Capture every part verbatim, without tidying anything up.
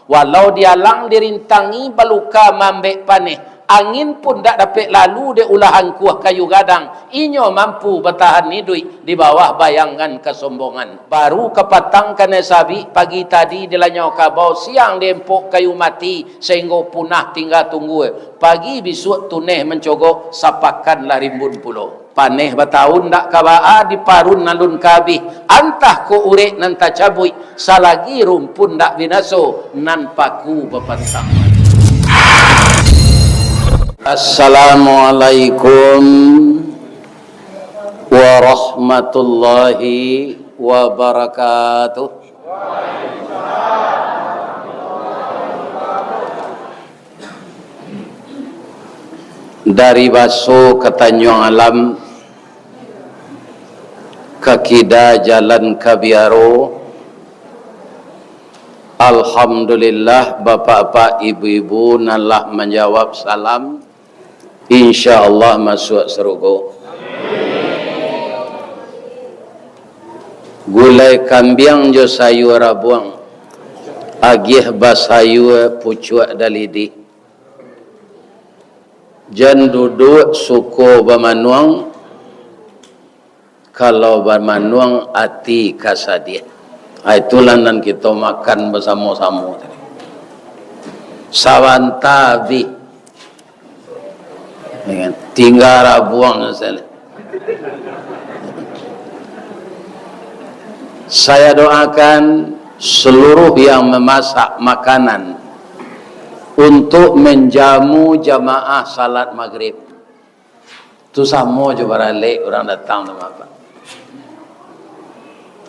Walau dialang dirintangi baluka mambek paneh, angin pun dak dapek lalu dek ulah angkuah kayu gadang, inyo mampu batahan iduik di bawah bayangan kasombongan. Baru kapatang kanai sabik, pagi tadi dilanyau kabau, siang diempok kayu mati, sainggo punah tingga tunggua, pagi bisuak tuneh mancogok, sapakan lah rimbun pulo. Paneh bataun dak ka baa, diparun alun ka abih, antah ko urek nan tacabuik, salagi rumpun dak binaso, nan paku bapantang. Assalamualaikum warahmatullahi wabarakatuh. Dari Baso ka Tanjuang Alam, ka kida jalan ka Biaro. Alhamdulillah, bapak-bapak, ibu-ibu nan lah manjawab salam, insya Allah masuak sarugo. Gulai kambiang jo sayua rabuang, agiah basayua pucuak dalidi. Jan duduak suko bamanuang, kalau bamanuang ati ka sadiah. Ah, itulah nan kito makan basamo-samo tadi. Sabanta abih. Ya kan? Tingga rabuang sajo. Saya doakan seluruh yang memasak makanan untuk menjamu jamaah salat maghrib. Tu samo jo baralek urang datang tu, Bapak.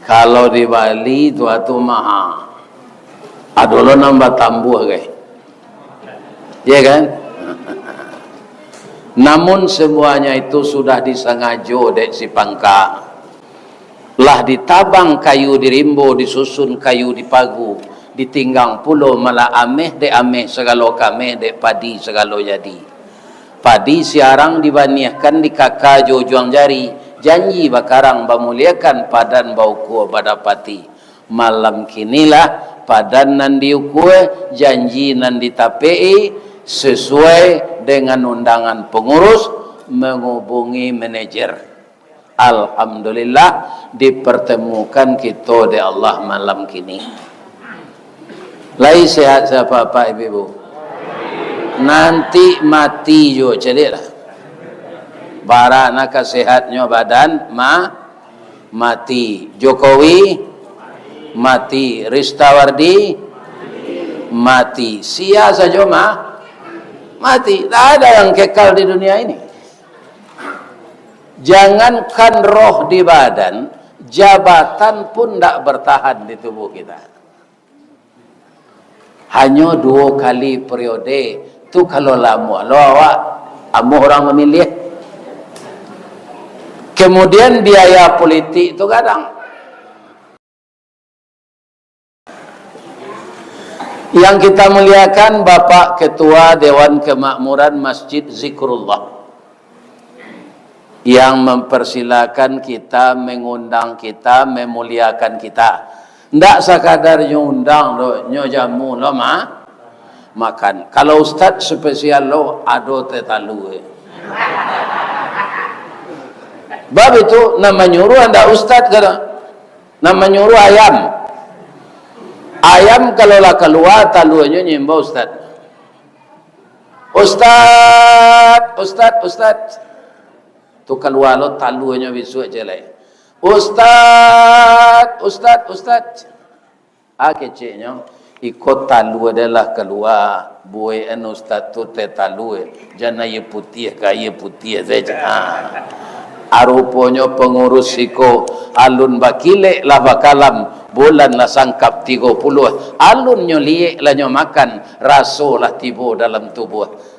Kalau di Bali tu, atu maha. Ado lo nan batambuah, gai. Ya kan? Namun semuanya itu sudah disangajo dek si pangka. Lah ditabang kayu di rimbo, disusun kayu di pagu, ditinggang pulo malah ameh dek ameh sagalo kameh dek padi sagalo jadi. Padi siarang dibaniahkan dikaka jo ujuang jari, janji bakarang bamuliakan, padan baukua badapati. Malam kinilah padan nan diukua, janji nan ditapek-i, sesuai dengan undangan pengurus, mengubungi manajer. Alhamdulillah, dipertemukan kito dek Allah malam kini. Lai sehat sapak-apak, ibu-ibu? Nanti mati juo, caliaklah. Bara nan ka sehatnyo badan, ma-, mati. Jokowi, mati. Ristawardi, mati. Sia sajo, ma-, mati. Tak ada yang kekal di dunia ini. Jangankan roh di badan, jabatan pun ndak bertahan di tubuh kita. Hanyo duo kali periode, tu kalau lah amuah lo awak, amuah urang mamiliah. Kemudian biaya politik tu gadang. Yang kita muliakan Bapak Ketua Dewan Kemakmuran Masjid Zikrullah, yang mempersilakan kita, mengundang kita, memuliakan kita. Ndak sakadar nyo undang doh, nyo jamu lo ma-, makan. Kalau ustaz spesial lo, ado teh talua. Bab itu, nan manyuruah ndak ustaz ka? Nan manyuruah ayam. Ayam kalau lah kalua, taluanyo nyimbau ustaz. "Ustaz, ustaz, ustaz." Tu kalua lo taluanyo bisuak ciek lai. "Ustaz, ustaz, ustaz." Ah, keceknyo, iko talua den lah kalua, buekan ustaz tu teh talua, jan aia putiah ka aia putiah sajo. Ah. Ah, ruponyo pangurus siko, alun bakilek lah bakalam, bulan lah sangkap tigo puluah, alun nyo liek lah nyo makan, raso lah tibo dalam tubuah.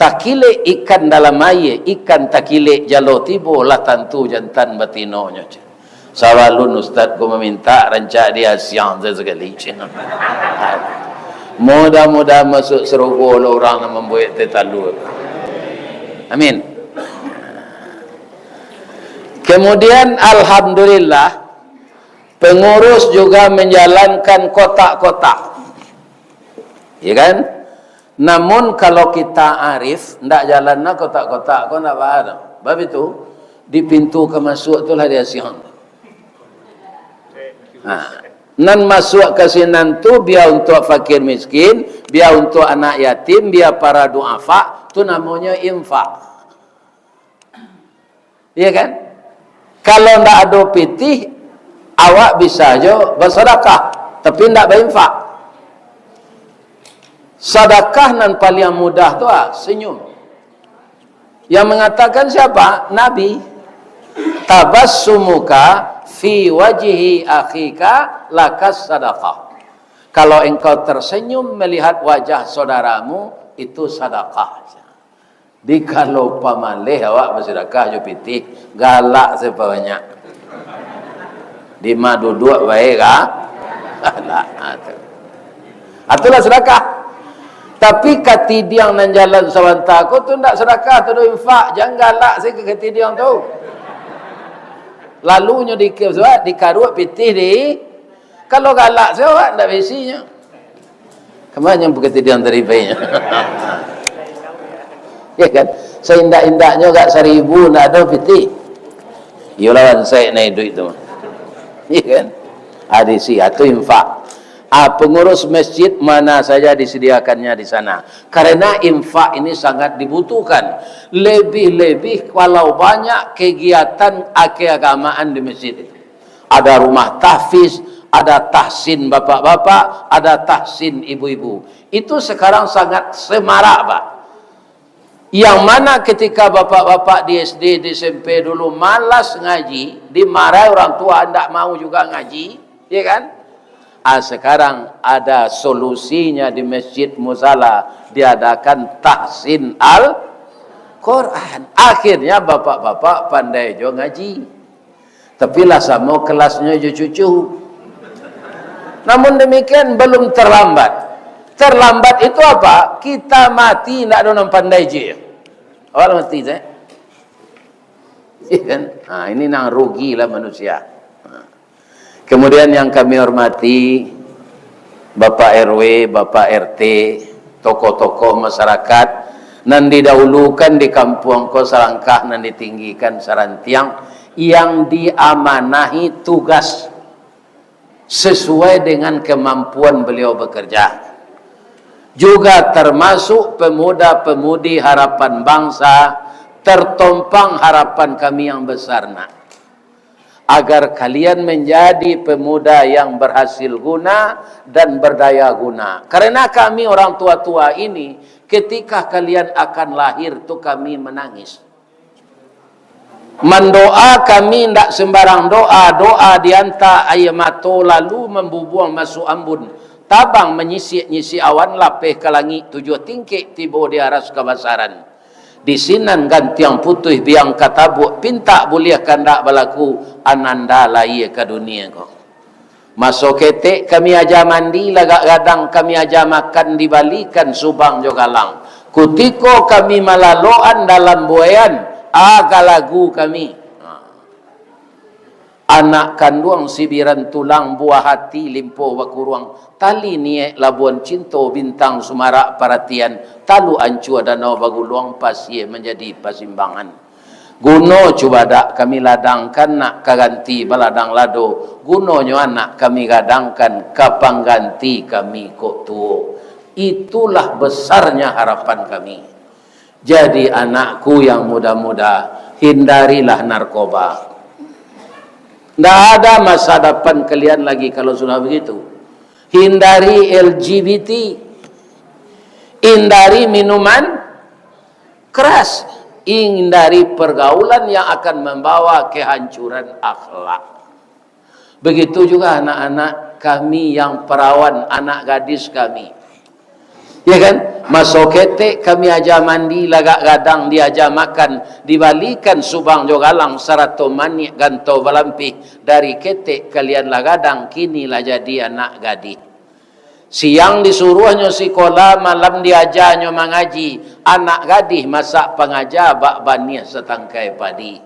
Takilek ikan dalam aia, ikan takilek jalo tibo, lah tantu jantan batinonyo, ceh. Sabalun ustaz ko mamintak, rancak diasiang se sakali, ceh. Mudah-mudahan masuak sarugo lo urang nan mambuek teh talua. Amin. Kemudian, alhamdulillah, pengurus juga menjalankan kotak-kotak. Ya kan? Namun kalau kita arif, ndak jalan lah kotak-kotak ko, ndak baa doh. Bab itu, di pintu ka masuak tu lah diasiahan. Nah, nan masuak ka sinan tu, bia untuak fakir miskin, bia untuak anak yatim, bia para duafa, tu namonyo infak. Iya kan? Kalau ndak ado pitih, awak bisa jo basadakah, tapi ndak bainfak. Sadakah nan paliang mudah tu, ah, senyum. Yang mengatakan siapa? Nabi. "Tabassumuka fi wajhi akhika lakas sadakah." Kalau engkau tersenyum melihat wajah saudaramu, itu sadakah. Di kalau pamaleh awak basadakah jo pitih, galak sabanyak. Di ma duduak bae ka? Galak. Ha, tu. Ha, itulah sadakah. Tapi katidiang nan jalan sabanta ko tu ndak sadakah, tu doh infak. Jan galak se ka katidiang tu. Lalu nyo di, dikaruak pitih di, kalau galak se awak ndak baisinyo. Kama nyo bukatidiang tadi painyo? Ya kan? Saindak-indaknyo gak saribu ndak ado pitih. Iyolah, bansaik na iduik tu mah. Ya kan? Ado isi, atu infak. Ah, pengurus masjid mana saja disediakannya di sana. Karena infak ini sangat dibutuhkan. Lebih-lebih kalau banyak kegiatan keagamaan di masjid itu. Ada rumah tahfiz, ada tahsin bapak-bapak, ada tahsin ibu-ibu. Itu sekarang sangat semarak, Pak. Yang mana ketika bapak-bapak di S D, di S M P dulu malas ngaji, dimarahi orang tua, ndak mau juga ngaji, ya kan? Ah, sekarang ada solusinya di Masjid Musala, diadakan tahsin Al-Quran. Akhirnya bapak-bapak pandai jo ngaji. Tapi lah samo kelasnyo jo cucu. Namun demikian, belum terlambat. Terlambat itu apa? Kita mati, ndak ado nan pandai je. Awak lah mati, teh. Iya kan? Ha, ini nang rugi lah manusia. Ha. Kemudian yang kami hormati, Bapak R W, Bapak R T, tokoh-tokoh masyarakat, nan didahulukan di kampuang ko salangkah, nan ditinggikan sarantiang, yang diamanahi tugas sesuai dengan kemampuan beliau bekerja. Juga termasuk pemuda-pemudi harapan bangsa, tertompang harapan kami yang besar, nak. Agar kalian menjadi pemuda yang berhasil guna dan berdaya guna. Karena kami orang tua-tua ini, ketika kalian akan lahir tu kami menangis. Mandoa kami ndak sembarang doa, doa dianta aia mato lalu mambubuang masuak ambun, tabang manyisik-nyisik awan lapeh ka langik tujuah tingkek tibo di aras kabasaran. Di sinan gantiang putuih biang ka tabuak, pintak buliah kandak balaku, ananda lahia ka dunia ko. Maso ketek kami aja mandi, lagak gadang kami aja makan, dibalikan subang jo galang. Kutiko kami malaloan dalam buaian, a ka lagu kami. Ha. Anak kanduang sibiran tulang, buah hati limpo bakuruang, tali niek labuan cinto, bintang sumarak paratian, taluk ancua danau baguluang, pasia manjadi pasimbangan. Guno cubadak kami ladangkan nak ka ganti baladang lado, gunonyo anak kami gadangkan ka pangganti kami kok tuo. Itulah besarnya harapan kami. Jadi anakku yang muda-muda, hindarilah narkoba. Ndak ada masa depan kalian lagi kalau sudah begitu. Hindari L G B T. Hindari minuman keras, hindari pergaulan yang akan membawa kehancuran akhlak. Begitu juga anak-anak kami yang perawan, anak gadis kami. Ya kan? Maso ketek kami aja mandi, lagak gadang diaja makan, dibalikan subang jo galang, sarato maniak gantau balampih, dari ketek kalian lah gadang, kini lah jadi anak gadih. Siang disuruahnyo sikola, malam diajanyo mangaji. Anak gadih masak pangaja, bak baniah satangkai padi.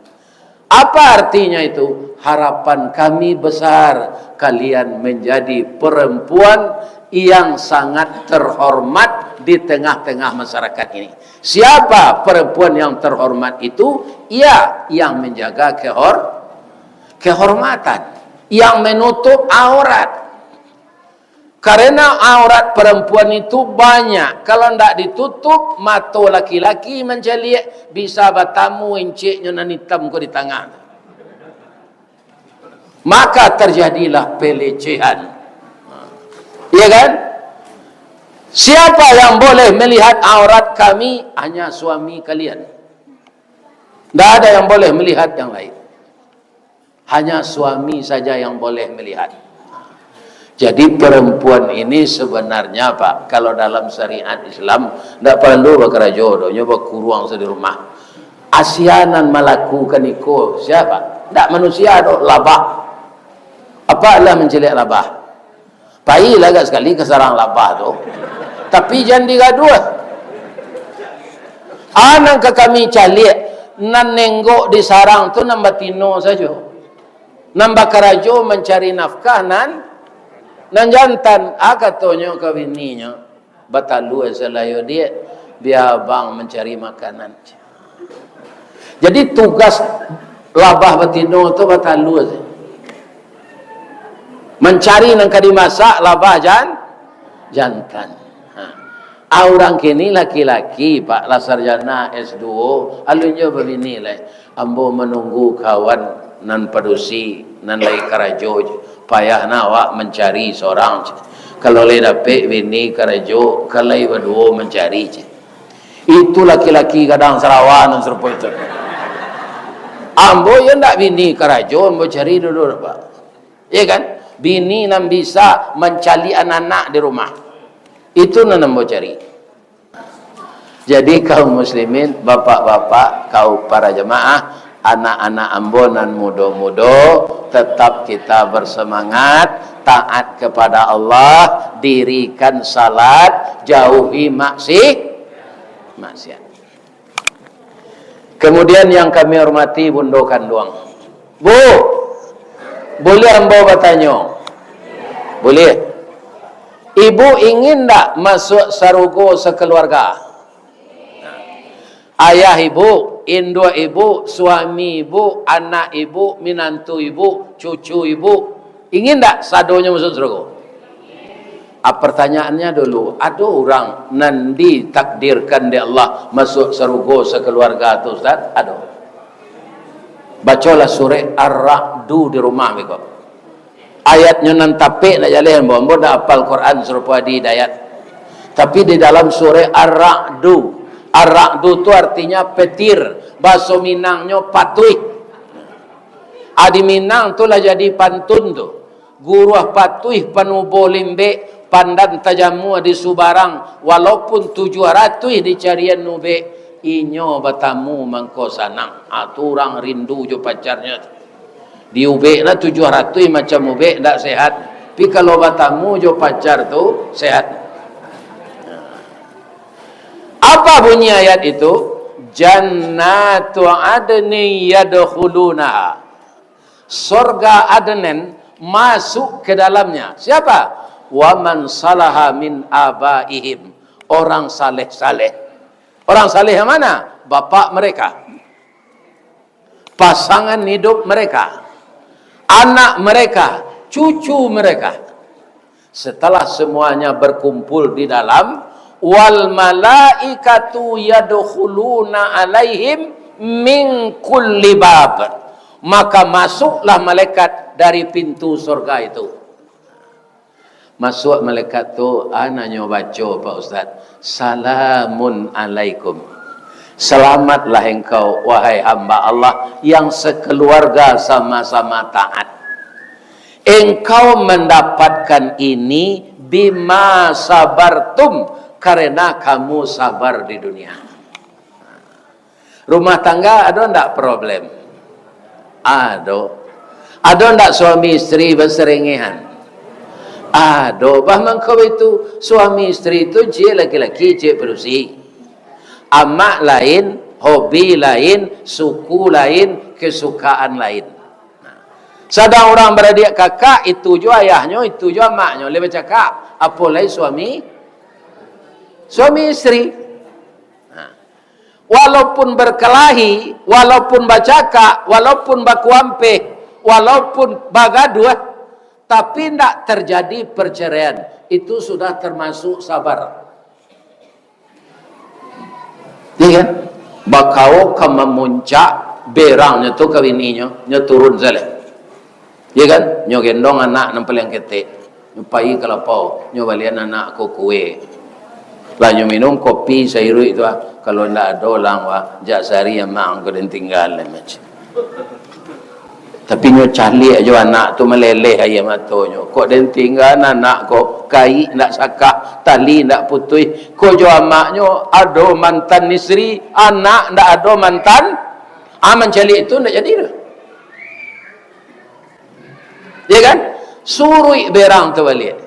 Apa artinya itu? Harapan kami besar, kalian menjadi perempuan yang sangat terhormat di tengah-tengah masyarakat ini. Siapa perempuan yang terhormat itu? Ia yang menjaga kehor-, kehormatan, yang menutup aurat. Karena aurat perempuan itu banyak, kalau ndak ditutup, mato laki-laki mancaliak, bisa batamu inciknyo nan itam ko di tangah. Maka terjadilah pelecehan. Iya kan? Siapa yang boleh melihat aurat kami? Hanya suami kalian. Ndak ada yang boleh melihat yang lain. Hanya suami saja yang boleh melihat. Jadi perempuan ini sebenarnya, Pak, kalau dalam syariat Islam, ndak perlu bakarajo doh, nyo bakuruang sajo di rumah. Asia nan malakukan iko, sia? Ndak manusia doh, labah. Apak lah mancaliak labah? Pailah agak sakali ka sarang labah tu. Tapi jan digaduah. A nan ka kami caliak, nan nenggok di sarang tu nan batino sajo. Nan bakarajo mancari nafkah nan, nan jantan. A katonyo ka bininyo, "Batalua salah yo, Diak, bia abang mancari makanan." Jadi tugas labah batino tu batalua sajo. Mancari nan ka dimasak labah jan-, jantan. Ha. A urang kini laki-laki, Pak, lah sarjana S dua, alun jo babini lai. Ambo manunggu kawan nan padusi, nan lai karajo, payah na awak mancari sorang. Kalau lai dapek bini karajo, kan lai baduo mancari. Itu laki-laki gadang sarawa nan sarupo itu. Ambo yo ndak bini karajo, ambo cari dulu, Pak. Iya kan? Bini nan bisa mancaliak anak-anak di rumah. Itu nan ambo cari. Jadi kaum muslimin, bapak-bapak, kaum para jamaah, anak-anak ambo nan mudo-mudo, tetap kita bersemangat, taat kepada Allah, dirikan salat, jauhi maksi-, maksiat. Kemudian yang kami hormati Bundo Kanduang. Bu, boleh ambo batanyo? Boleh. Ibu ingin ndak masuak sarugo sakeluarga? Ayah ibu, induak ibu, suami ibu, anak ibu, minantu ibu, cucu ibu, ingin ndak sadonyo masuak sarugo? Ah, pertanyaannya dulu, ado urang nan ditakdirkan dek Allah masuak sarugo sakeluarga tu, Ustaz? Ado. Bacolah surek Ar-Ra'du di rumah beko. Ayatnyo nan tapek nak jaleh ambo, ambo ndak apal Quran sarupo Adi Hidayat. Tapi di dalam surek Ar-Ra'du, Ar-Ra'du tu artinya petir, bahaso Minangnyo patuih. Adi Minang tu lah jadi pantun tu. Guruah patuih panubo limbek, pandan tajamua di subarang, walaupun tujuah ratuih dicarian ubek, inyo batamu mangko sanang. Ah, tu urang rindu jo pacarnyo tu. Di ubek lah tujuah ratuih macam ubek ndak sehat. Tapi kalau batamu jo pacar tu, sehat. Apa bunyi ayat itu? "Jannatu adnin yadkhulunaha." Sorga Adnan masuk ke dalamnya. Siapa? "Wa man salaha min abaihim." Orang saleh-saleh. Orang saleh yang mana? Bapak mereka. Pasangan hidup mereka, anak mereka, cucu mereka. Setelah semuanya berkumpul di dalam, "Wal malaikatu yadkhuluna alaihim min kulli bab." Maka masuklah malaikat dari pintu surga itu. Masuak malaikat tu, ah, nanyo baco, Pak Ustaz, "Salamun alaikum." Selamatlah engkau, wahai hamba Allah, yang sekeluarga sama-sama taat. Engkau mendapatkan ini bima sabartum, karena kamu sabar di dunia. Rumah tangga ado ndak problem? Ado. Ado ndak suami isteri basarengehan? Ado. Bah mangko itu, suami isteri tu ciek laki-laki, ciek padusi. Amak lain, hobi lain, suku lain, kesukaan lain. Nah, Sadang urang baradiak kakak, itu jo ayahnyo, itu jo amaknyo, lai bacakak, apo lai suami, suami istri. Nah, walaupun berkelahi, walaupun bacakak, walaupun bakuampeh, walaupun bagaduah, tapi ndak terjadi perceraian, itu sudah termasuk sabar. Iya kan? Bakau ka mamuncak, berangnyo tu ka bininyo, nyo turun sajo. Iya kan? Nyo gendong anak nan paliang ketek. Nyo pai ka lapau, nyo balian anak ko kue. Lah nyo minum kopi sairuik tu ah. Kalau ndak ado lang wah, jak sari amak ko den tinggal lai macam. Tapi nyo caliak jo anak tu maleleh aia matonyo. Kok den tingga anak ko, kaik ndak sakah, tali ndak putuih. Ko jo amaknyo ado mantan istri, anak ndak ado mantan. Ah, mancaliak itu ndak jadi tu. Ya kan? Suruik berang tu baliak.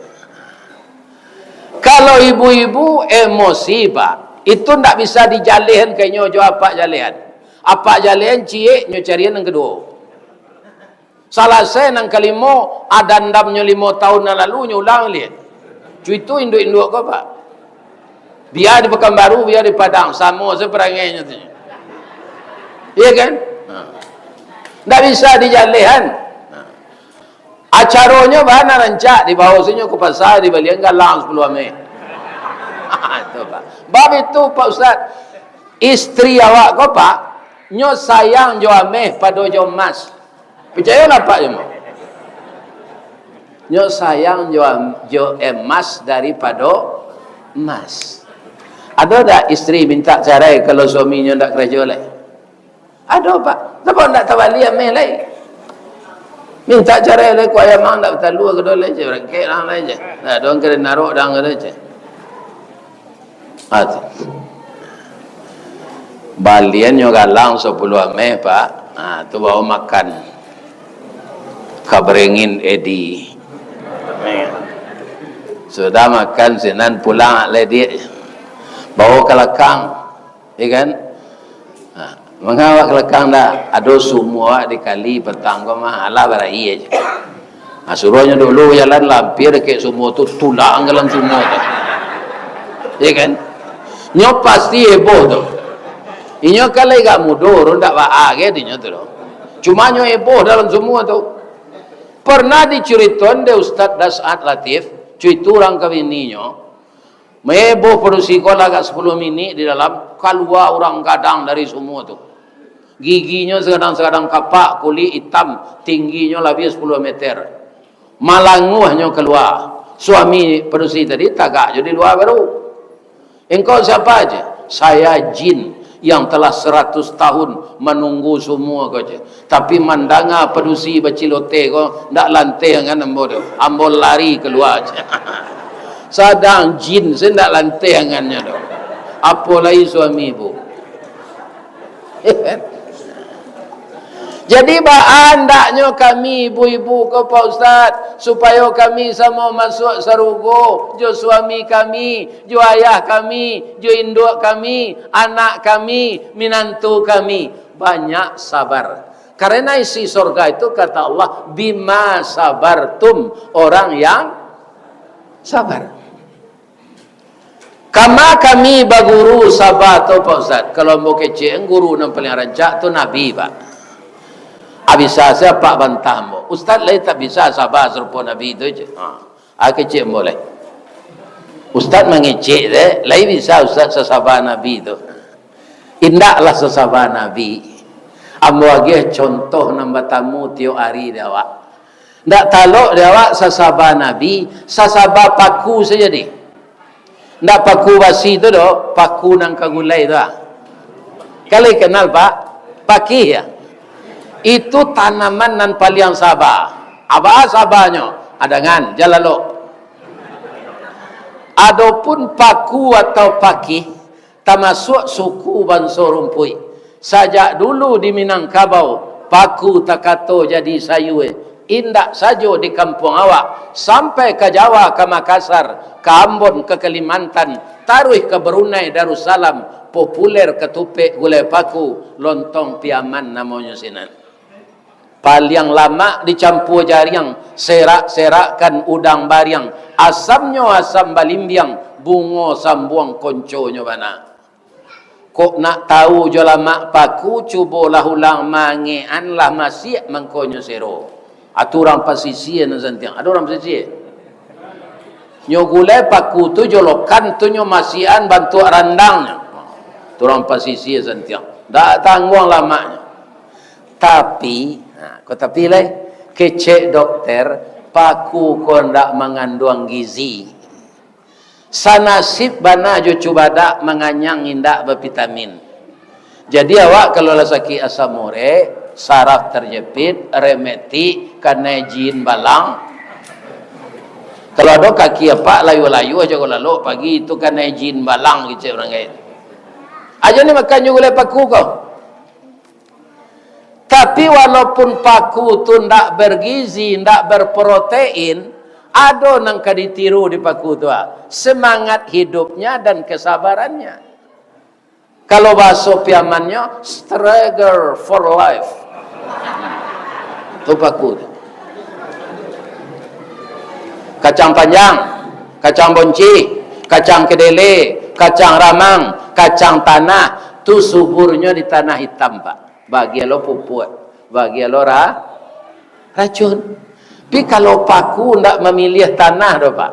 Kalau ibu-ibu emosi, Pak, itu ndak bisa dijalehkan ka inyo jo apak jalehan. Apak jalehan ciek, nyo carian nan kaduo. Salasai nan kalimo, dandamnyo limo taun nan lalu, nyo ulang liak. Cuitu induak-induak ko, Pak. Bia di Pekanbaru, bia di Padang, samo sajo parangainyo tu. Iya kan? Nah. Ndak bisa dijalehkan. Nah. Acaronyo bana rancak, dibawo se nyo ka pasa, dibalian galang sapuluah ameh. Itu, Pak. Bab itu, Pak Ustaz, istri awak ko, Pak, nyo sayang jo ameh pado jo emas. Picayolah, Pak, jo ameh. Nyo sayang jo am-, jo emas daripado emas. Ado dak istri mintak carai kalau suaminyo ndak karajo lai? Ado, Pak. Sabab ndak tabali ameh lai. Mintak carai lai, kok ayam ang ndak batalua kedo lai, ceh, barangkek lang lai, ceh. Ndak ado ang kena narok dang kedo, ceh. Ah, tu. Baliannyo galang sapuluah ameh, Pak. Ah, tu bawa makan. Ka barengin Edi. Sudah makan sinan pulang lai, Dik. Bawa ka lakang. Iya kan? Ha, manga awak ka lakang dah? Ado sumua awak di kali patang ko mah, alah barai aja. Ha, suruahnyo dulu jalan lampir dakek sumua tu, tulak ka dalam sumua tu. Iya kan? Nyo pasti heboh tu. Inyo kan lai agak mudo, urang dak baa ge dinyo tu doh. Cuma nyo heboh dalam sumua tu. Pernah dicuritoan dek Ustaz Das'at Latif, cuitu urang ka bininyo, Maeboh padusi ko lah agak sapuluah minik di dalam, kalua urang gadang dari sumua tu. Giginyo sagadang-sagadang kapak, kulik itam, tingginyo labiah sapuluah meter. Malanguahnyo kalua. Suami padusi tadi tagak jo di lua baru. "Engkau siapa?" je. "Saya jin yang telah seratus tahun manunggu sumua ko," je. Tapi mandanga padusi baciloteh ko, ndak lanteh angan ambo tu. Ambo lari kalua, je. Sadang jin se ndak lanteh angannyo tu. Apo lai suami ibu. Jadi, baa andaknyo kami ibu-ibu ko, Pak Ustaz, supayo kami samo masuak sarugo jo suami kami, jo ayah kami, jo induak kami, anak kami, minantu kami. Banyak sabar. Karena isi sorga itu, kata Allah, "Bima sabartum," orang yang sabar. Kama kami baguru saba tu, Pak Ustaz? Kalau ambo kecek, guru nan paling rancak tu Nabi, Pak. A bisa sia Apak bantah ambo. Ustaz lai tak bisa saba sarupo Nabi tu je. Ha. A kecek ambo lai. Ustaz mangecek dek, lai bisa Ustaz sasaba Nabi tu. Indaklah sasaba Nabi. Ambo agiah contoh nan batamu tiok ari di awak. Ndak talok di awak sasaba Nabi, sasaba paku sajo deh. Ndak paku basi tu doh, paku nan ka gulai tu ah. Kalian kenal, Pak? Pakih ya? Itu tanaman nan paliang saba. Aba sabanyo, adangan, jalalok. Adopun paku atau pakih, tamasuak suku banso rumpuik. Sajak dulu di Minangkabau, paku takato jadi sayua, indak sajo di kampuang awak, sampai ka Jawa, ka Makassar, ka Ambon, ka Kalimantan, taruih ka Brunei Darussalam, populer katupek gulai paku, lontong Piaman namonyo sinan. Paliang lamak dicampua jariang, serak-serakkan udang bariang, asamnyo asam balimbiang, bungo sambuang konconyo bana. Kok nak tau jo lamak paku, cubolah ulang mangean lah masiak mangkonyo sero. Atu urang pasisia nan santiang. Ado urang pasisia? Nyo gulai paku tu jolokan tu nyo masiakan bantuak randangnyo. Tu urang pasisia santiang. Ndak tangguang lamaknyo. Tapi, nah, ko tapi lai, kecek dokter, paku ko ndak manganduang gizi. Sanasib bana jo cubadak manganyang indak bavitamin. Jadi awak kalau lah sakik asam urek, saraf terjepit, rematik, kanai jin balang. Kalau ado kaki apak layua-layua aja ko lalok pagi tu kanai jin balang kecek urang gaek. Aja ni makan jo gulai paku ko. Tapi walaupun paku tu ndak bergizi, ndak berprotein, ado nan ka ditiru di paku tu, ah. Semangat hidupnya dan kesabarannya. Kalau bahaso Piamannyo, struggle for life. Tu paku tu. Kacang panjang, kacang bonci, kacang kedele, kacang ramang, kacang tanah, tu suburnyo di tanah itam, Pak. Bagian lo pupuak, bagian lo ra-, racun. Tapi kalau paku ndak mamiliah tanah doh, Pak.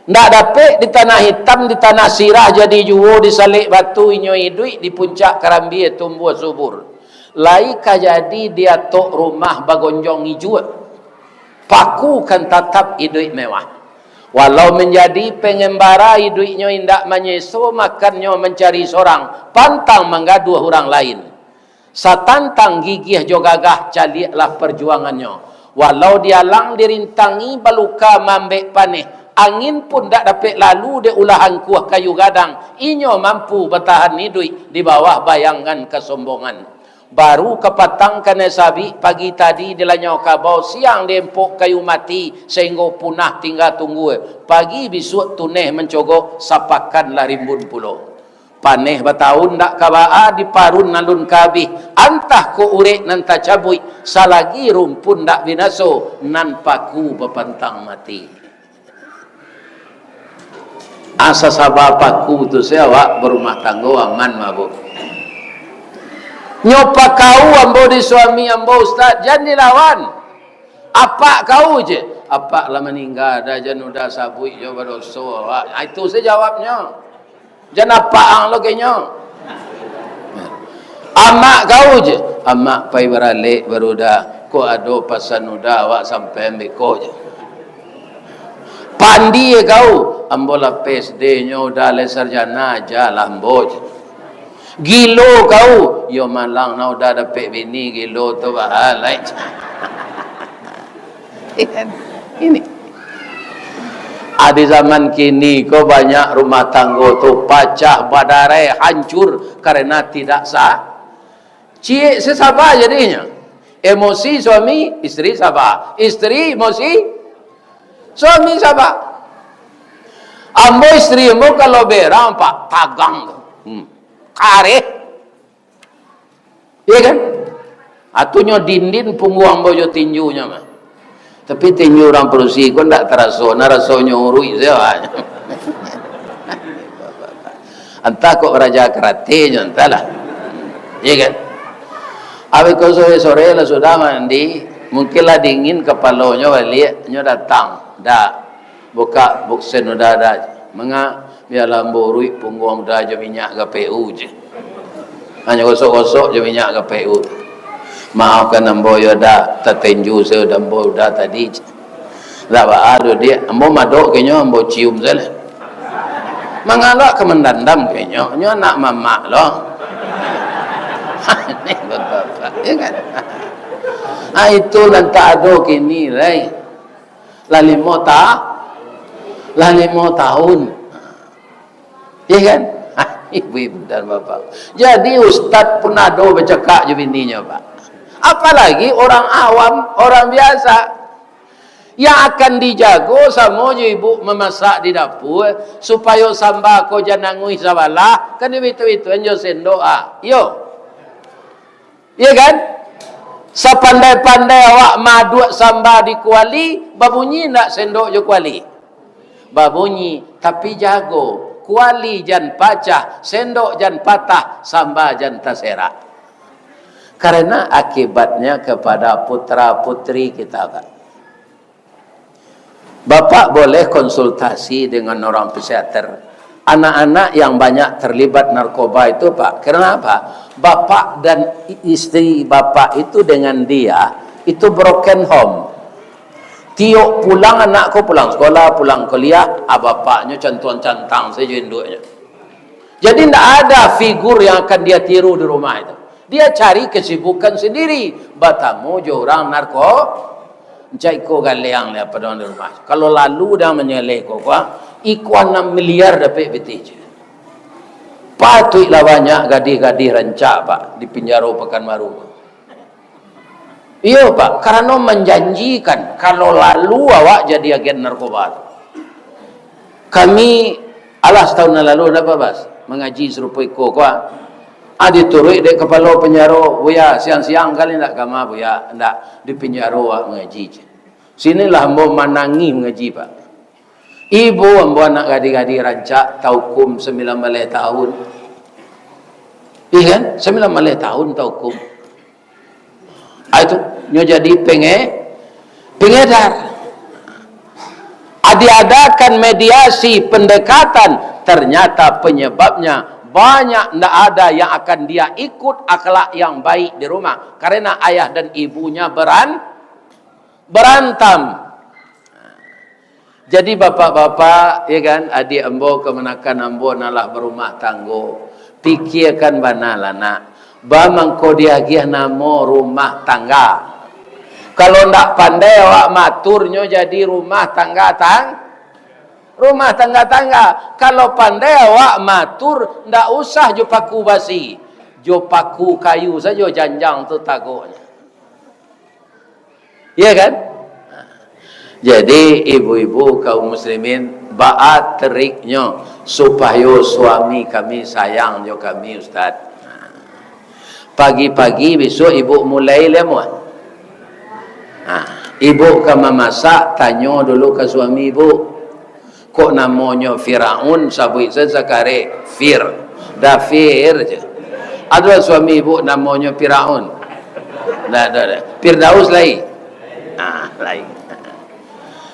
Ndak dapek di tanah itam, di tanah sirah jadi juo, di salek batu inyo iduik, di puncak karambia tumbuah subur. Lai ka jadi di atok rumah bagonjong ijuak. Paku kan tatap iduik mewah. Walau manjadi pangambara iduiknyo indak manyeso, makannyo mancari sorang, pantang manggaduah urang lain. Satantang gigiah jo gagah, caliaklah parjuangannyo. Walau dialang dirintangi, baluka maambek paneh, angin pun dak dapek lalu dek ulah angkuah kayu gadang, inyo mampu batahan iduik di bawah bayangan kasombongan. Baru kapatang kanai sabik, pagi tadi dilanyau kabau, siang diempok kayu mati, sainggo punah tingga tunggua. Pagi bisuak tuneh mancogok, sapakan lah rimbun pulo. Paneh bataun dak ka baa, diparun alun ka abih, antah kok urek nan tacabuik, salagi rumpun dak binaso, nan paku bapantang mati. Asa saba paku tu se awak barumah tanggo aman mabuk. Nyo pakau ambo di suami ambo, Ustaz, jan dilawan. Apak kau je. Apak lah maningga, dah jan udah sabuik jo badoso awak. Ah, itu se jawabnyo. Jan apak ang lo kenyo. Amak kau je. Amak pai baralek baru dah. Kok ado pasan udah awak sampai ambeko je. Pandie kau, ambo lah P S D nyo udah lai sarjana, aja lah ambo je. Gilo kau, yo malang nah udah dapek bini gilo tu bahalai. Ini. Ah, di zaman kini ko banyak rumah tanggo tu pacah, badarai, hancur karena tidak sa-, ciek se saba jadinyo. Emosi suami, isteri saba. Isteri emosi, suami saba. Ambo isteri ambo kalau berang, Pak, tagang tu. Hmm. Kareh. Iya kan? Atunyo dindin pungguang ambo jo tinjunyo mah. Tapi tinju urang padusi ko ndak taraso, nah rasonyo uruik sajo. Antah kok baraja karatenyo, antahlah. Iya kan? Abih ko sore-sore lah sudah mandi, mungkin lah dingin kapalonyo baliak, nyo datang. Dak. Bukak buksen udah dak. Manga, bialah ambo uruik pungguang udah jo minyak G P U je. Hanyo gosok-gosok jo minyak G P U. Maafkan ambo yo dah, tatenju sajo ambo udah tadi. Dak baa doh, Diak. Ambo madok kenyo, ambo cium sajo lah. Mangalak ka mandandam kenyo, nyo anak mamak lo. Ini bapak-bapak, ya kan? Ah, itu nan tak ado kini, lai. Lah limo ta-, lah limo tahun. Ya kan? Ibu-ibu dan bapak. Jadi ustaz pun ado bacakak jo bininyo, Pak. Apalagi orang awam, orang biasa. Yang akan dijago samo jo ibu mamasak di dapur, supayo samba ko jan anguih sabalah, kan dibitu-bituan jo sendok, ah. Iyo. Iya kan? Sapandai-pandai awak maaduak samba di kuali, babunyi ndak sendok jo kuali? Babunyi, tapi jago, kuali jan pacah, sendok jan patah, samba jan taserak. Karena akibatnya kepada putra-putri kita, Pak. Bapak boleh konsultasi dengan orang psikiater. Anak-anak yang banyak terlibat narkoba itu, Pak, karena apa? Bapak dan i-, istri Bapak itu dengan dia, itu broken home. Tiok pulang anak ko pulang sekolah, pulang kuliah, ah, bapaknyo cantuang-cantang sajo induaknyo. Jadi, ndak ada figur yang akan dia tiru di rumah itu. Dia cari kesibukan sendiri, batamu jo urang narko-, Encak iko galeang lai, apo doang di rumah. Kalau lalu dah manyaleh ko, kuah, iko anam miliar dapek pitih je. Patuiklah banyak gadih-gadih rancak, Pak, di pinjaro Pekanbaru. Iyo, Pak, karano manjanjikan, kalau lalu awak jadi agen narkoba tu. Kami, alah, satahun nan lalu, ndak, Pak Bas, mangaji sarupo iko, kuah. Ah, dituruik dek kapalo panjaro, "Buya, siang-siang kali ndak kama, Buya, ndak di panjaro awak mangaji," ceh. Sinilah ambo manangih mangaji, Pak. Ibo ambo anak gadih-gadih rancak, taukum sambilan baleh tahun. Iya kan? Sambilan baleh tahun taukum. Ah, itu, nyo jadi penge-, pengedar. Ah, diadakan mediasi, pendekatan, ternyata penyebabnya banyak ndak ada yang akan dia ikut akhlak yang baik di rumah, karena ayah dan ibunya beran-, berantam. Jadi, bapak-bapak, ya kan, adik ambo, kamanakan ambo nan lah barumah tanggo, pikiakan bana lah, nak. Ba mangko diagiah namo rumah tangga. Kalau ndak pandai awak maaturnyo jadi rumah tangga tang-, rumah tangga-tangga. Kalau pandai awak maatur, ndak usah jo paku basi. Jo paku kayu sajo janjang tu tagoknyo. Iya kan? Jadi, ibu-ibu kaum muslimin, baa triknyo supayo suami kami sayang jo kami, Ustaz? Pagi-pagi bisuak ibu mulai lai, muah. Ha, ibu ka mamasak, tanyo dulu ka suami ibu. Kok namonyo Firaun, sabuik sajo sakarek, Fir. Dafir je. Aduh, suami ibu namonyo Firaun. Dah, dah, dah. Firdaus lai. Ah, lai.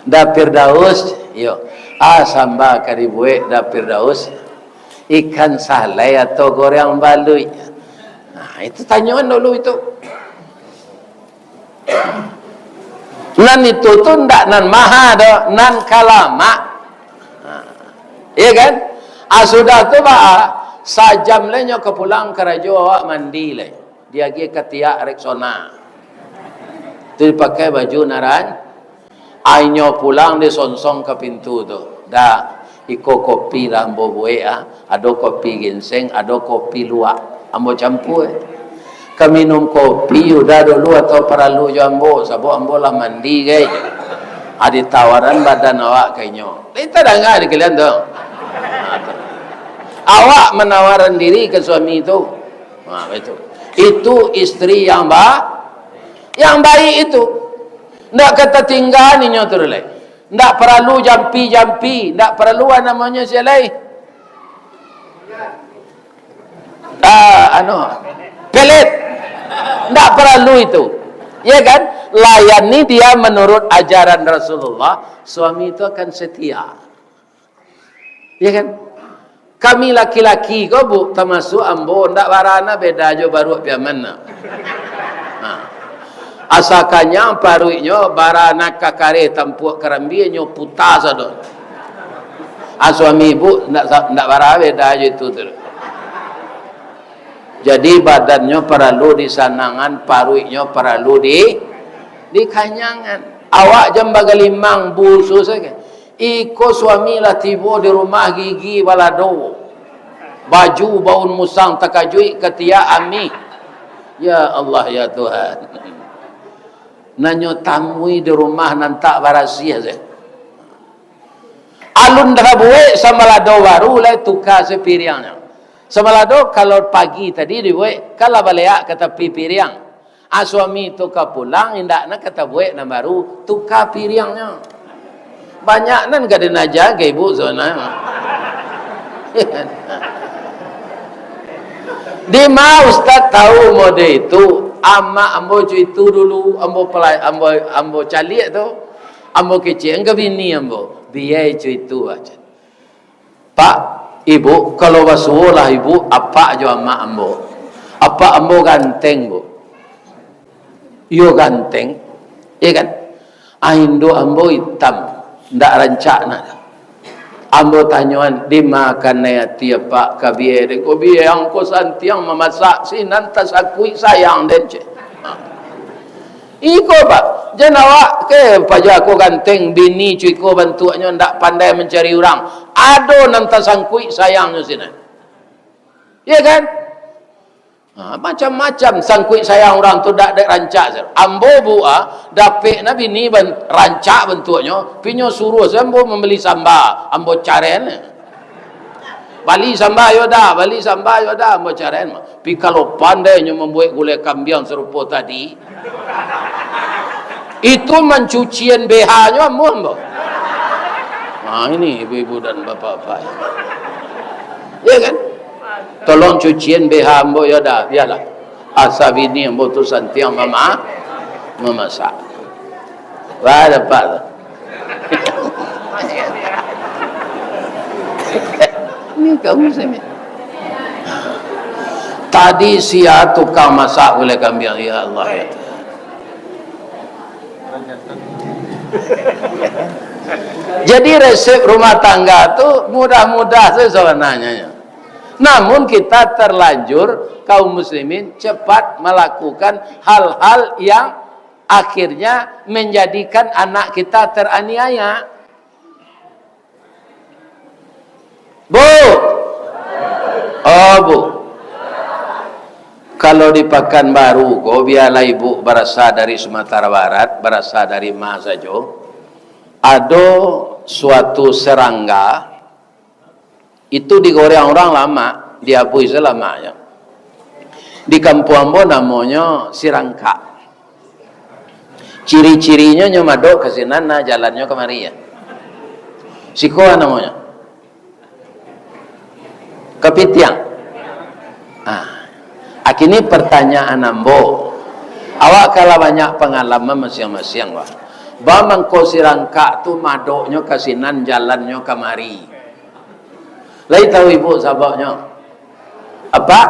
Dah Firdaus, yo. Ah, samba ka dibuek dah Firdaus. Ikan salai atau goreng baluik. Nah, itu tanyoan dulu itu. Nan itu tu ndak nan maha doh, nan ka lamak. Ha. Iya kan? Ah, sudah tu, ba, sajam lai nyo ka pulang karajo, awak mandi lai. Diagiah katiak Rexona. Tu dipakai baju naran. Ai nyo pulang disongsong ka pintu tu. Dah, iko kopi lah ambo buek, ah. Ado kopi ginseng, ado kopi luwak. Ambo campua. Ka minum kopi Yuda dulu atau paralu jo ambo, sabab ambo lah mandi, gai. Ah, ditawaran badan awak ka inyo. Lai tadanga di kalian tu. Ha, tu. Awak manawaran diri ka suami tu. Ha, itu. Itu istri yang ba-, yang baik itu. Ndak ka tatinggaan inyo tu lai. Ndak paralu jampi-jampi, ndak paralu, ah, namonyo sia lai. Ah, anu, pelet. Ndak paralu itu. Ya kan? Layani dia menurut ajaran Rasulullah, suami itu akan setia. Ya kan? Kami laki-laki ko, Bu, tamasuak ambo, ndak bara na beda jo baruak Piaman na. Nah. Asa kanyang paruiknyo, bara na ka kareh tampuak karambia, nyo puta sado. Ah, suami ibu ndak sa-, ndak bara beda jo itu tu. Jadi, badannyo paralu disanangan, paruiknyo paralu di-, dikanyangan. Awak jan bagalimang busu sajo. Iko suami lah tibo di rumah gigi balado. Baju baun musang takajuik katiak amih. Ya Allah, ya Tuhan. Nan nyo tamui di rumah nan tak barasiah sajo. Alun tabuek sambalado baru lai tuka sapiriangnyo. Sambalado kalau pagi tadi dibuek, kan lah baleak ka tapi piriang. Ah, suami tu ka pulang, indak nak ka tabuek nan baru, tuka piriangnyo. Banyak nan ka dinaja ka ibu sabananyo. Di ma ustaz tahu mode itu? Amak ambo cuitu dulu, ambo pela-, ambo, ambo caliak tu, ambo kecek ka bini ambo, biai cuitu aja. Pak, ibu, kalau basuo lah ibu, apak jo amak ambo. Apak ambo ganteng, Bu. Iyo ganteng, iyo kan? Ah, induak ambo itam, ndak rancak nak. Ambo tanyoan, di ma kanai ati apak ka biai den ko, biai angko santiang mamasak, sinan tasakuik sayang den, cek. Iko, Pak, jan awak ke paja ko ganteng, bini cuiko bantuaknyo, ndak pandai mancari urang. Ado nan tasangkuik sayangnyo sinan. Iyo kan? Ha, macam-macam sangkuik sayang urang tu dak, dak rancak. Ambo, Bu, ah, dapek na bini ban-, rancak bantuaknyo, pinyo suruah se ambo mambali samba, ambo caren. Bali samba yo dah, bali samba yo dah, ambo caren. Pi kalau pandai nyo mambuek gulai kambiang sarupo tadi, itu mancucian B H-nyo ambo, ambo. Nah, ini ibu-ibu dan bapak-bapak. Ya kan? Tolong cucian B H ambo, ya dah, biarlah. Asa bini ambo tu santiang mama-, mamasak. Wah, dapat tu. Ini kaum muslimin. Tadi sia tukang masak gulai kambiang, ya Allah, ya Tuhan. Jadi resep rumah tangga tu mudah-mudah saja sebenarnya. Namun kita terlanjur kaum muslimin cepat melakukan hal-hal yang akhirnya menjadikan anak kita teraniaya. Bu! Oh, Bu. Kalau di Pakanbaru ko, biarlah ibu barasa dari Sumatera Barat, barasa dari ma sajo, ado suatu serangga, itu digoreng urang lamak, diabuih se lamaknyo. Di kampuang ambo namonyo sirangkak. Ciri-cirinyo nyo madok ka sinan, nah, jalannyo kamari, ya. Siko namonyo. Kapitiang. Ah. Akini pertanyaan ambo. Awak kalah banyak pangalaman masiang-masiang, wah. Ba mangko sirangkak tu madoknyo ka sinan, jalannyo kamari. Lai tahu ibu sababnyo? Apa?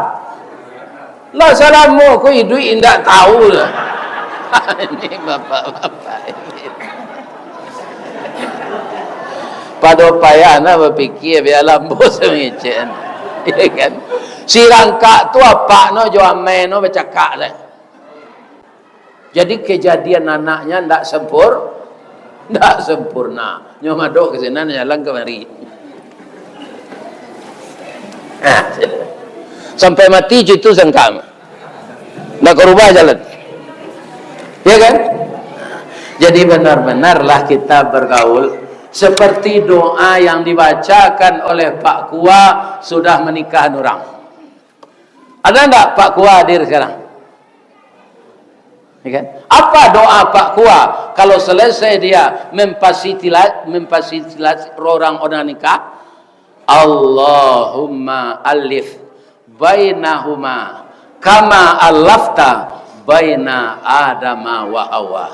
Lah salamo ko iduik indak tahu lah. Ini bapak-bapak ini. Pado payah nah bapikia, biarlah ambo samicen. Ya kan? Sirangkak tu apak no jo amai no bacakak lah. Jadi, kejadian anaknya ndak sempur-, ndak sempurna. Nyo madok ka sinan, jalan kamari. Ah, sampai mati cucu sangkam. Ndak ka rubah jalan. Ya kan? Jadi, benar-benarlah kita bergaul seperti doa yang dibacakan oleh Pak Kua sudah menikahan orang. Ada ndak Pak Kua hadir sekarang? Ya kan? Apa doa Pak Kua kalau selesai dia memfasilitasi, memfasilitasi orang, orang nikah? "Allahumma alif bainahuma kama alafta baina Adama wa Hawa."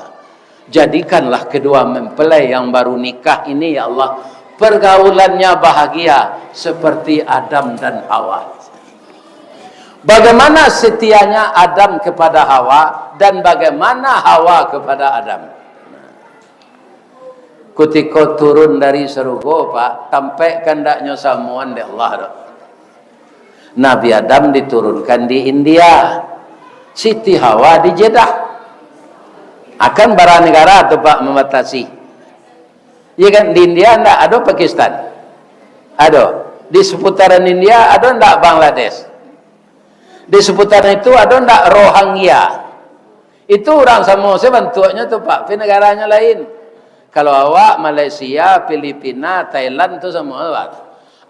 Jadikanlah kedua mempelai yang baru nikah ini, ya Allah, pergaulannya bahagia seperti Adam dan Hawa. Bagaimana setianya Adam kepada Hawa, dan bagaimana Hawa kepada Adam? Kutiko turun dari sarugo, Pak, tampek kandaknyo samoan dek Allah tu. Nabi Adam diturunkan di India, Siti Hawa di Jeddah. Akan bara negara tu, Pak, membatasi. Iya kan, di India ndak ado Pakistan? Ado. Di seputaran India ado ndak Bangladesh? Di seputaran itu ado ndak Rohingya? Itu urang samo se bantuaknyo tu, Pak, tapi negaranyo lain. Kalau awak Malaysia, Filipina, Thailand tu samo, Pak.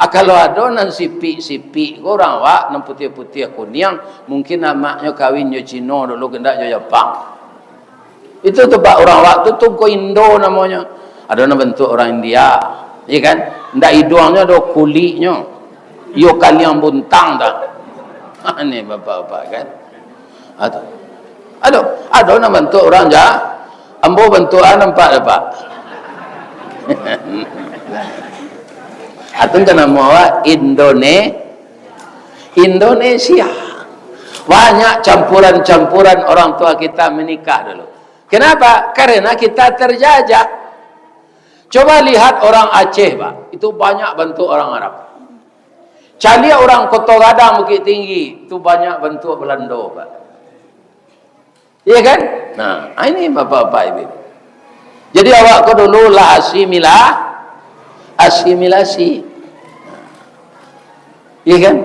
Ah, kalau ado nan sipik-sipik ko urang awak, nan putiah-putiah kuniang, mungkin amaknyo kawin jo Cino dulu, indak jo Japang. Itu tu, Pak, urang awak tu, tu ko Indo namonyo. Ado nan bantuak urang India, iya kan? Ndak iduangnyo, ado kuliknyo. Iyo kaliang buntang tu. Ni bapak-bapak kan. Ado. Ado, ado nan bantuak urang ja. Ambo bantuak ah nampak dah, Pak. Atun kan namo awak Indone-, Indonesia. Banyak campuran-campuran orang tua kita menikah dulu. Kenapa? Karena kita terjajah. Coba lihat orang Aceh, Pak. Itu banyak bantuak orang Arab. Caliak urang Koto Gadang, Bukittinggi, tu banyak bantuak Balando, Pak. Iya kan? Nah, ini bapak-bapak ibu. Jadi awak ko dulu lah asimila-, asimilasi. Iya kan?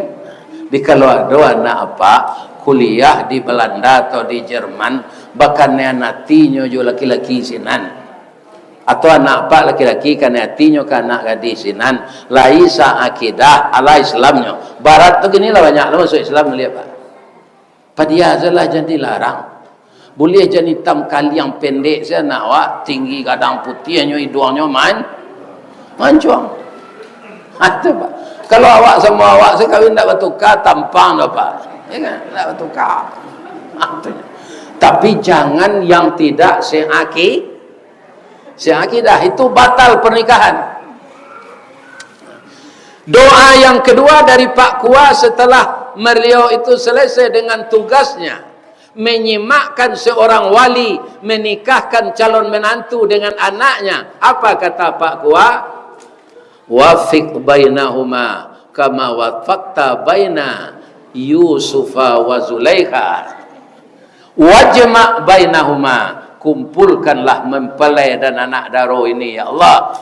Di kalau ado anak apak kuliah di Balanda atau di Jerman, bakanian atinyo jo laki-laki sinan. Atau anak apak laki-laki kanai atinyo ka anak gadih sinan, lai sa akidah, alah Islamnyo. Barat tu kini lah banyak lah masuk Islam, lihat, Pak. Padia salah jan dilarang. Buliah jan itam kaliang pendek sajo anak awak, tinggi gadang putiahnyo, iduangnyo man-, mancuang. Ha, tu, Pak. Kalau awak samo awak sakawin ndak batuka tampang doh, Pak. Ya kan? Ndak batuka. Ha, tu. Tapi jangan yang tidak seaki-, seakidah, itu batal pernikahan. Doa yang kedua dari Pak Kua setelah beliau itu selesai dengan tugasnya, menyimakkan seorang wali menikahkan calon menantu dengan anaknya. Apa kata Pak Kua? "Wafiq bainahuma kama wafakta baina Yusufa wa Zulaikha. Wajma' bainahuma, kumpulkanlah mempelai dan anak daro ini, ya Allah.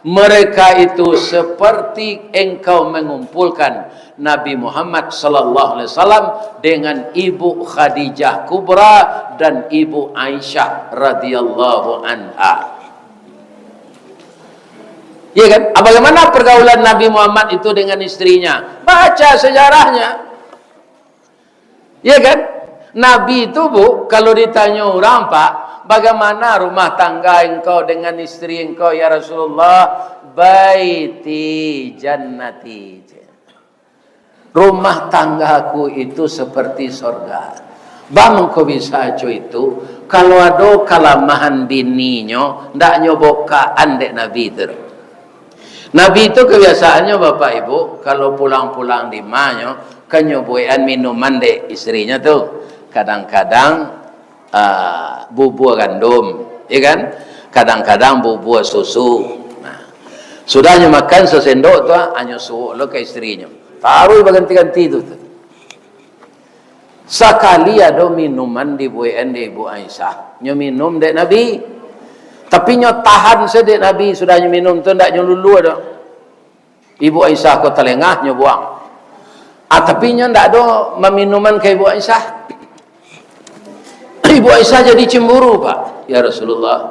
Mereka itu seperti Engkau mengumpulkan Nabi Muhammad sallallahu alaihi wasallam dengan Ibu Khadijah Kubra dan Ibu Aisyah radhiyallahu anha." Iya kan? Ah, bagaimana pergaulan Nabi Muhammad itu dengan istrinya? Baca sejarahnya. Iya kan? Nabi itu, Bu, kalau ditanyo urang, Pak, "Bagaimana rumah tangga engkau dengan istri engkau, ya Rasulullah?" "Baiti jannati." Rumah tanggaku itu seperti sorga. Baa mangko bisa co itu, kalau ado kalamahan bininyo, ndak nyo bokaan dek Nabi tu. Nabi tu kebiasaannyo, Bapak Ibu, kalau pulang-pulang di ma nyo, kan nyo buekan minuman dek istrinyo tu. Kadang-kadang ah, bubua gandum, ya kan? Kadang-kadang bubua susu. Nah, sudah nyo makan sasendok tu, ah, nyo suok lo ka istrinyo. Taruih baganti-ganti tu, tu. Sakali ado minuman dibuekan dek Ibu Aisyah, nyo minum dek Nabi. Tapi nyo tahan se dek Nabi, sudah nyo minum tu ndak nyo lulua doh. Ibu Aisyah ko talengah, nyo buang. Ah, tapi nyo ndak ado maminuman ka Ibu Aisyah. Ibu Aisyah jadi cemburu, Pak. "Ya Rasulullah,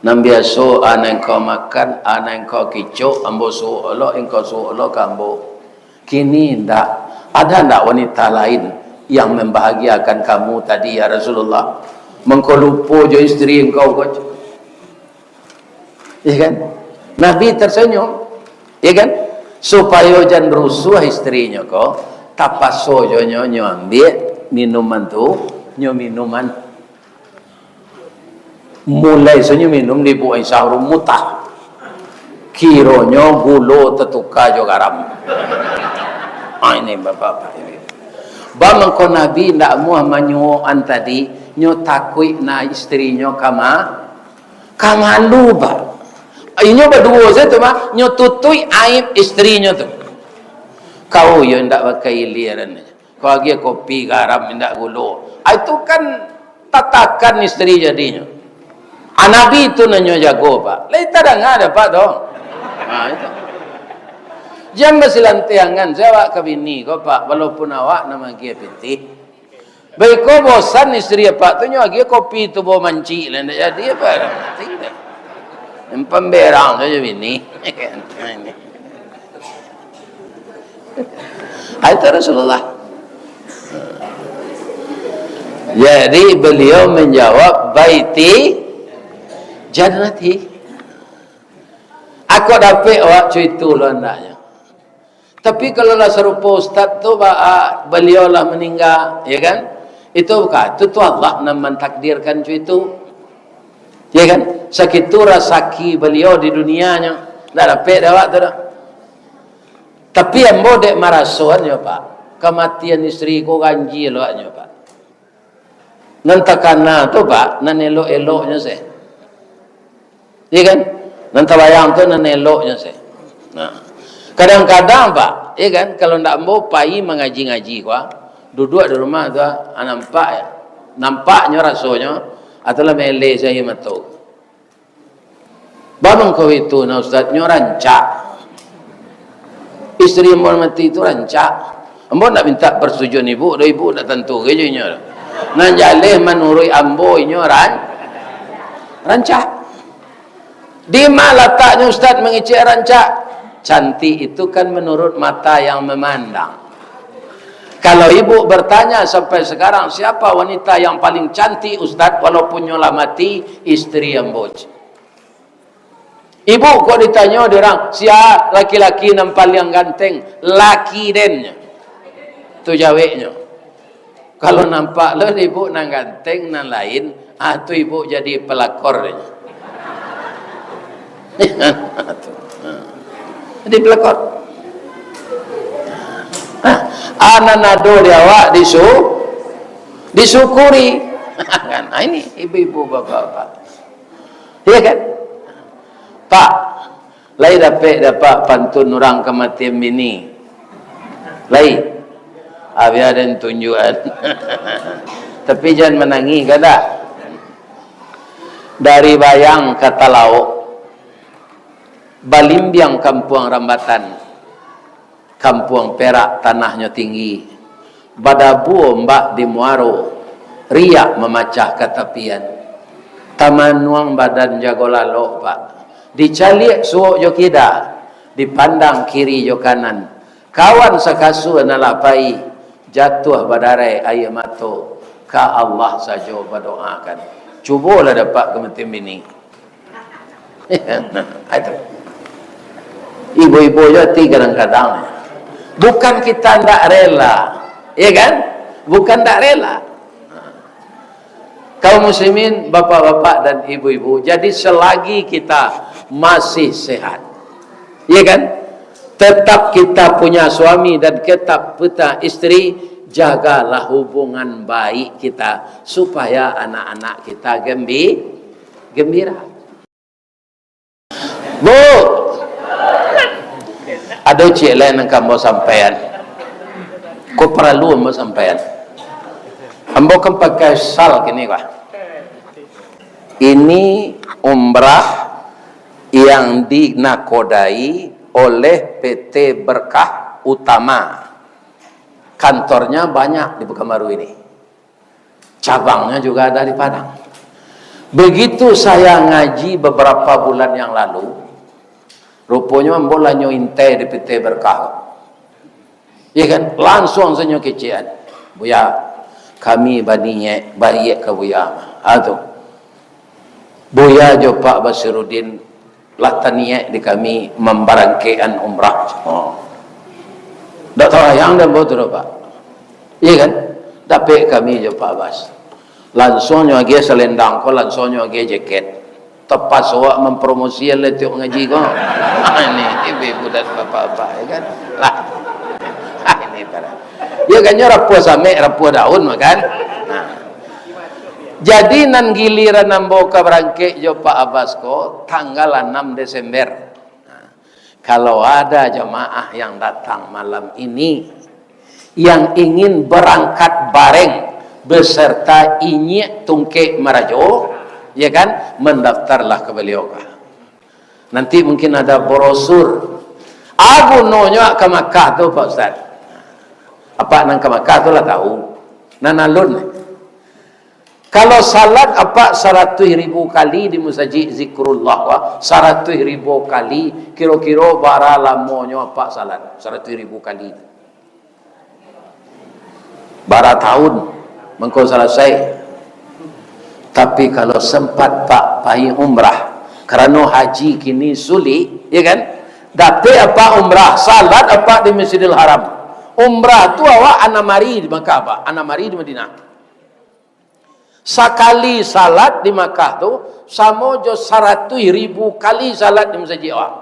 nan biaso anak engkau makan, anak engkau kicok, ambo suok lo, engkau suok lo ka ambo. Kini ndak, ada ndak wanita lain yang membahagiakan kamu tadi, ya Rasulullah? Mangko lupo jo istri engkau ko." Iya kan? Nabi tersenyum, iya kan? Supayo jan rusuah istrinyo ko, tapaso jo nyo, nyo ambiak minuman tu, nyo minuman. Mulai se nyo minum di Ibu Aisyah, urun mutah. Kironyo gulo tatuka jo garam. Ah, ini bapak-bapak ini. Baa mangko Nabi ndak amuah manyuokan tadi, nyo takuik na istrinyo ka ma-, ka malu, Pak. Inyo baduo sajo tu mah, nyo tutuik aib istrinyo tu. Kau yo indak bakailia. Kau agiah kopi garam, indak gulo. Ah, itu kan tatakan istri jadinyo. Ah, Nabi tu nan nyo jago, Pak. Lai tadanga dek Apak tu. Ah, itu. Jan basilantiangan se awak ka bini ko, Pak, walaupun awak nan magiah pitih. Baiko bosan istri Apak tu, nyo agiah kopi tu bao mancik lah, indak jadi apo. Pamberang sajo bini. Ah, itu Rasulullah. Jadi, beliau menjawab, "Baiti jannati." Aku dapek awak cuitu lo andaknyo. Tapi kalau lah sarupo ustaz tu, ba-, ah, beliau lah meninggal, ya kan? Itu bukan, itu tu Allah nan mantakdirkan cuitu. Ya kan? Sakitu rasaki beliau di dunianyo, ndak dapek dek awak tu doh. Tapi ambo dek marasoan nyo, Pak. Kamatian isteri ko ganjil awaknyo, Pak. Nan takana tu, Pak, nan elok-eloknyo se. Iya kan? Nan tabayang tu nan eloknyo se. Nah. Kadang-kadang, Pak, iya kan, kalau ndak ambo pai mangaji-ngaji ko, ah, duduak di rumah tu, ah, nampak ya. Nampaknyo rasonyo, atau lah mele se aia mato. Ba mangko itu, nah, Ustaz, nyo rancak. Isteri ambo mati tu rancak. Ambo ndak minta persetujuan ibu, doh ibu ndak tantu ge jo inyo. Nan jaleh manuruik ambo inyo ran-, rancak. Di ma lataknyo Ustaz mangecek rancak? Cantik itu kan menurut mata yang memandang. Kalau ibu bertanya sampai sekarang, siapa wanita yang paling cantik, Ustaz, walaupun nyo lah mati, isteri ambo. Ibu kok ditanyo dek urang, sia laki-laki nan paliang ganteng, laki den. Tu jaweknyo. Kalau nampak lo ibu nan ganteng, nan lain, ah, tu ibu jadi pelakor. Tu. Jadi pelakor. Ah, anan ado di awak disu-, disyukuri. Kan? Ah, ini ibu-ibu, bapak-bapak. Iya kan? Pak, lai dapek dek Apak pantun urang kamatian bini? Lai. Ah, bia den tunjuakan. Tapi jan manangih, kan dak? Dari Bayang ka Talaok, balimbiang kampuang Rambatan. Kampuang Perak tanahnyo tinggi, badabu ombak di muaro, riak mamacah ka tapian. Tamanuang badan jago lalok, Pak. Dicaliak suok jo kida, dipandang kiri jo kanan. Kawan sakasua nan lah pai, jatuah badarai aia mato, ka Allah sajo badoakan. Cubolah dek Apak kamatian bini. Nah, itu. Ibu-ibu jo ati kadang-kadang. Bukan kita ndak rela, ya kan? Bukan ndak rela. Kaum muslimin, bapak-bapak dan ibu-ibu, jadi selagi kita masih sehat, ya kan? Tetap kita punya suami dan tetap punya isteri, jagalah hubungan baik kita supaya anak-anak kita gembi-, gembira. Bu, ado ciek lai nan ka ambo sampaian. Ko paralu ambo sampaian. Ambo kan pakai sal kini, Pak. Ini umrah yang dinakodai oleh P T Berkah Utama. Kantornya banyak di Pekanbaru ini. Cabangnya juga ada di Padang. Begitu saya ngaji beberapa bulan yang lalu, ruponyo ambo lah nyo intai di P T Berkah. Iya kan? Langsung sajo kecekan. "Buya, kami baniaik, baiak ka Buya." Ah, tu. Buya jo Pak Basirudin lah taniaik di kami mambarangkekan umrah. Oh. Dak tarayang dek ambo tu doh, Pak. Iya kan? Dapek kami jo Pak Bas. Lansuang nyo agiah salendang ko, lansuang nyo agiah jaket. Tapaso awak mampromosian lai tiok ngaji ko. Ini ibu-ibu dan bapak-bapak, ya kan? Lah. Ini pada. Ya kan, nyo rapuah samek, rapuah daun, kan? Nah. Jadi, nan giliran ambo ka barangkek jo Pak Abas ko, tanggal anam Desember. Nah, kalau ada jamaah yang datang malam ini, yang ingin berangkat bareng beserta inyiak tungkek marajo, ya kan, mendaftarlah ka baliau ka. Nanti mungkin ada brosur. A gunonyo ka Makkah tu, Pak Ustaz. Apak nan ka Makkah tu lah tahu. Nan alun. K Kalau salat apak saratuih ribu kali di masajik zikrullah, wah, saratuih ribu kali, kiro-kiro bara lamonyo apak salat saratuih ribu kali? Bara taun mangko salasai? Tapi kalau sempat pak pai umrah, karano haji kini sulik, ya kan? Dapek apak umrah, salat apak di Masjidil Haram. Umrah tu awak anam ari di Makkah, pak, anam ari di Madinah. Sakali salat di Makkah tu, samo jo saratuih ribu kali salat di masajik awak.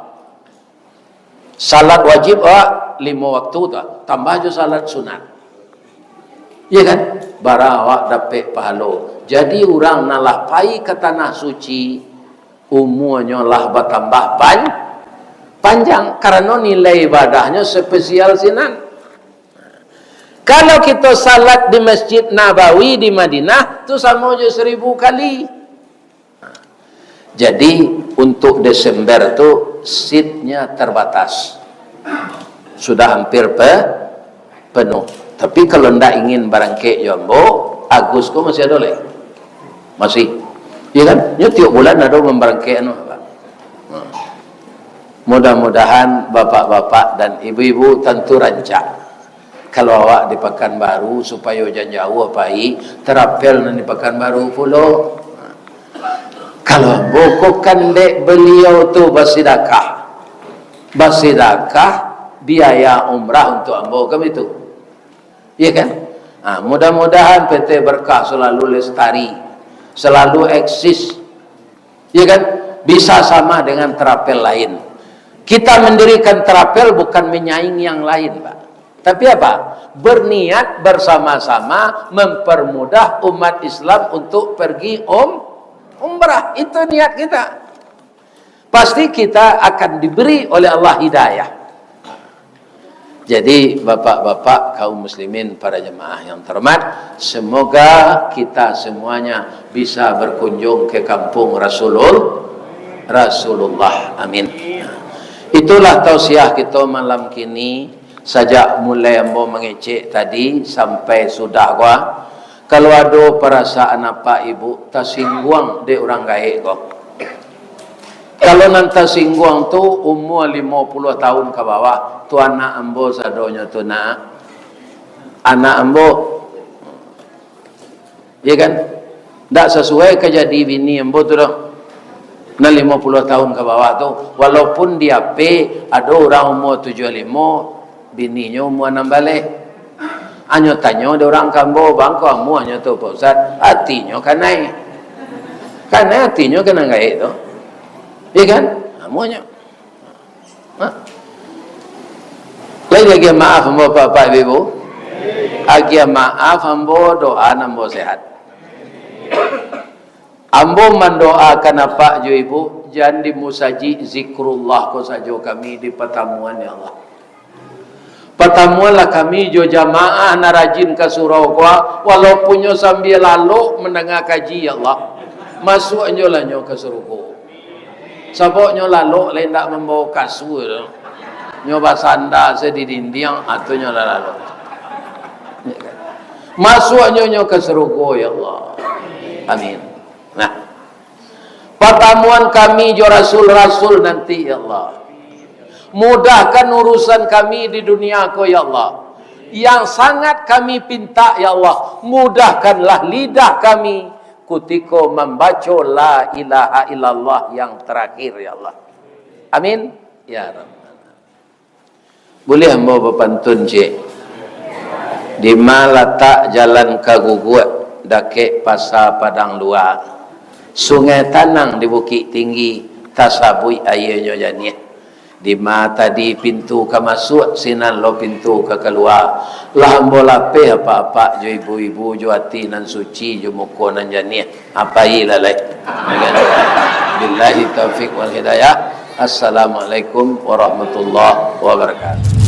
Salat wajib awak limo waktu tu, tambah jo salat sunat. Iya kan? Bara awak dapek pahalo. Jadi, urang nan lah pai ka Tanah Suci, umuanyo lah batambah pan-, panjang, karano nilai ibadahnyo spesial sinan. Kalau kito salat di Masjid Nabawi di Madinah, tu samo jo saribu kali. Jadi, untuk Desember tu, seatnya terbatas. Sudah hampir pe-, penuh. Tapi, kalau ndak ingin barangkek jo ambo, Agus ko masih ado lai. Masih. Iya kan? Nyo tiok bulan ado mambarangkek anu, Pak. Hmm. Mudah-mudahan bapak-bapak dan ibu-ibu tantu rancak. Kalau awak di Pakanbaru, supayo jan jauah pai, terapel nan di Pakanbaru pulo. Kalau ambo ko kan dek baliau tu basidakah. Basidakah biaya umrah untuk ambo, kan itu. Iya kan? Ha, mudah-mudahan P T Berkah selalu lestari, selalu eksis. Ya kan? Bisa sama dengan terapel lain. Kita mendirikan terapel bukan menyaing yang lain, Pak. Tapi apa? Berniat bersama-sama mempermudah umat Islam untuk pergi um-, umrah. Itu niat kita. Pasti kita akan diberi oleh Allah hidayah. Jadi, bapak-bapak, kaum muslimin, para jemaah yang terhormat, semoga kita semuanya bisa berkunjung ke kampung Rasulul-, Rasulullah. Amin. Itulah tausiah kita malam kini, sajak mulai ambo mangecek tadi sampai sudah ko. Kalau ado parasaan apak ibu tasingguang dek urang gaek ko, kalau nan tasingguang tu umua limo puluah tahun ka bawah, tu anak ambo sadonyo tu, nak. Anak ambo. Iya kan? Ndak sasuai ka jadi bini ambo tu doh. Nan limo puluah tahun ka bawah tu, walaupun di H P ado urang umua tujuah limo, bininyo umua anam baleh. Anyo tanyo dek urang ka ambo, "Bang, ko amuahnyo tu, Pak Ustaz?" Atinyo kanai. Kanai atinyo ka nan gaek tu. Iya kan? Amuahnyo. Ha? Lai agiah maaf ambo, Bapak, Ibu? Agiah maaf ambo, doa nan ambo sehat. Ambo mandoakan apak jo ibu, jan di musajik zikrullah ko sajo kami dipatamuan, ya Allah. Patamuanlah kami jo jamaah nan rajin ka surau ko, walaupun nyo sambia lalok mandanga kaji, ya Allah. Masuakkanlah nyo ka surugo. Sabab nyo lalok lai indak mambawa kasua tu. Nyo basanda se di dindiang, ah, tu nyo lah lalok. Masuaknyo nyo ka surugo, ya Allah. Amin. Nah, patamuan kami jo rasul-rasul nanti, ya Allah. Mudahkan urusan kami di dunia ko, ya Allah. Yang sangat kami pinta, ya Allah, mudahkanlah lidah kami kutiko mambaco la ilaha illallah yang terakhir, ya Allah. Amin. Ya Rabbal. Buliah ambo bapantun, ciek? Dima latak jalan ka Guguak, dakek Pasa Padang Lua. Sungai tanang di Bukik Tinggi, tasabuik aianyo janiah. Dima tadi pintu ka masuak, sinan lo pintu ka kalua. Lah ambo lapeh apak-apak jo ibu-ibu, jo ati nan suci, jo muko nan janiah. Apai lalai. Billahi taufik wal hidayah. Assalamualaikum warahmatullahi wabarakatuh.